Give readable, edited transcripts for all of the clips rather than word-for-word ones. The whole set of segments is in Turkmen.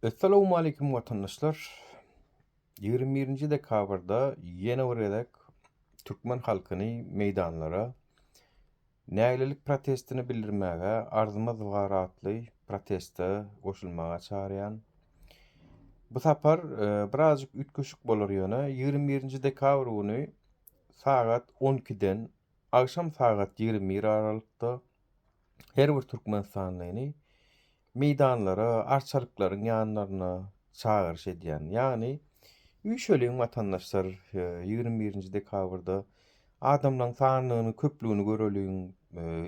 Essalawmaleýkim watandaşlar! 21-nji dekabrda ýene bir gezek türkmen halkyny meýdanlara nägilelik protestini bildirmäge Arzymyz bar atly proteste goşulmaga çagyrýan. Bu sapar e, birazjyk üýtgeşik bolar ýöne 21-nji dekabr güni sagat 12-den agşam sagat 21 aralykda her bir türkmenistanlyny meýdanlara, arçalyklaryň ýanlaryna çagyryş edýän. Ýagny, üýşeliň watandaşlar, 21-nji dekabrda adamlaryň sanyny, köplügini göreliň.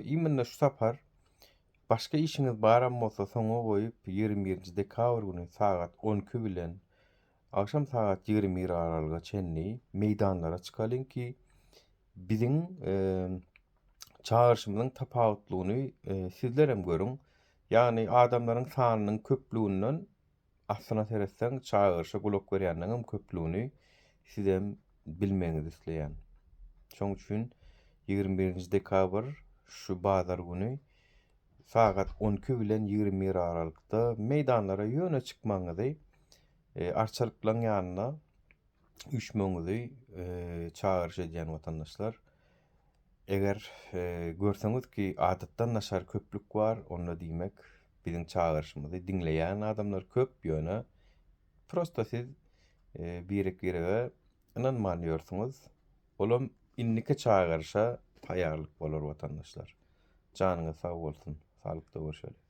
Imенно şu sapar başga işiňiz baram bolsa soňa goýup, 21-nji dekabr güni sagat 12 bilen agşam sagat 21 aralyga çenli meýdanlara çykalyň ki, biziň çagyryşymyzyň tapawutlygyny sizlerem görüň. Ýagny adamlaryň sanynyň köplüginden aslyna seretseň çagyryşa gulak berýänleriňem köplügini sizem bilmegiňizi isleýän. Şoň üçin 21-nji dekabr şu bazar güni sagat 12 bilen 21 aralykda meýdanlara ýöne çykmagyňyzy, arçalyklaryň ýanyna üýşmegiňizi çagyryş edýän watandaşlar. Eger görseňiz ki adatdan daşary köplük bar, onda diýmek biziň çagyryşymyzy diňleýän adamlar köp, ýöne prosta siz birek-birege ynanman ýörsüňiz. Olam indiki çagyryşa taýýarlyk bolar watandaşlar. Janyňyz sag bolsun. Saglykda görşeli.